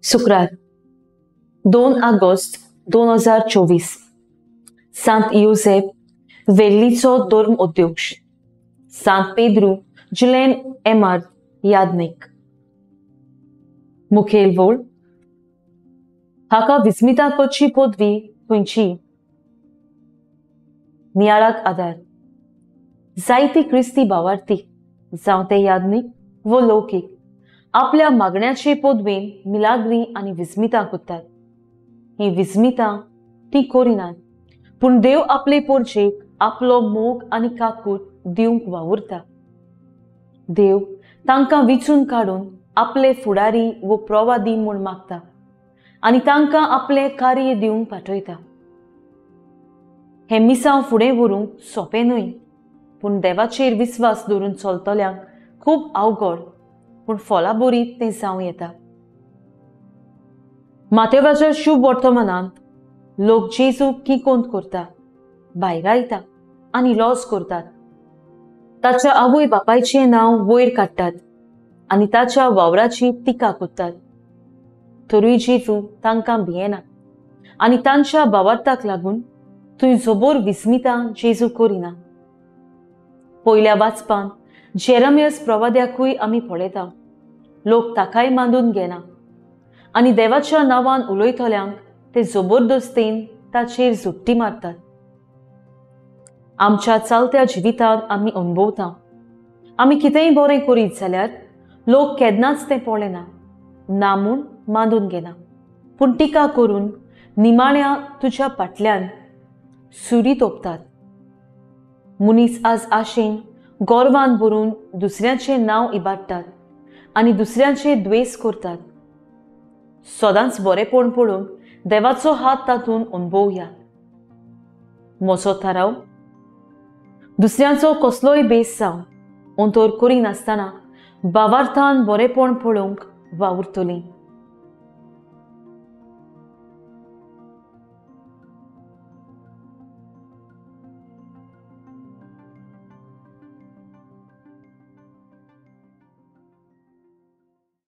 शुक्रार 2 ऑगस्ट 2024 सांत योसेफ वेल्लीचो धर्म अध्यक्ष सांत पेद्रू जुलेन एमार यादनीक. मुखेल वोळ हाका विस्मिता करची पदवी खंयची? नियाळाक आदार. जायती क्रिस्ती भावार्थी जावं ते यादनीक व लौकीक आपल्या मागण्याचे पदवेन मिलाग्री आनी विस्मिता करतात. ही विस्मिता ती करिनात, पूण देव आपले पोरचेक आपलो मोग आनी काकूट दिवंक वावुरता. देव तांकां विचून काडून आपले फुडारी व प्रवादी म्हूण मागता आनी तांकां आपलें कार्य दिवंक पाठयता. हें मिसांव फुडें व्हरूंक सोंपें न्हय, पूण देवाचेर विस्वास दवरून चलतल्यांक खूब अवघड, पूण फळाबरीत तें जावं येता. मातेवाच्या शुभ वर्तमानांत लोक जेजूक किकोंत करता, भायरायता आनी लॉस करतात. ताच्या आवय बापायचें नांव वयर काडटात आनी ताच्या वावराची टिका करतात. तरूय जेजू तांकां भियेना आनी तांच्या भावार्थाक लागून थंय जबोर विस्मिता जेजू करिना. पयल्या वाचपान जेरमियस प्रवाद्याकूय आमी पळयता, लोक ताकाय मानून घेना आनी देवाच्या नांवान उलयतल्यांक ते जबरदस्तीन ताचेर झुट्टी मारतात. आमच्या चलत्या जिवितांत आमी अणभवता, आमी कितेंय बरें करीत जाल्यार लोक केन्नाच तें पळयना, ना म्हूण मानून घेना, पूण टिका करून निमाण्या तुज्या फाटल्यान सुरी तोपतात. मनीस आज आशेन गोरवान भरून दुसऱ्याचें नांव इबाडटात आनी दुसऱ्याचे द्वेस करतात. सदांच बरेपण पळोवन देवाचो हात तातूंत अणभवया. म्हजो थाराव, दुसऱ्यांचो कसलोय बेस जावं अंतर करिनासतना भावार्थान बरेपण पळोवंक वावुरतली.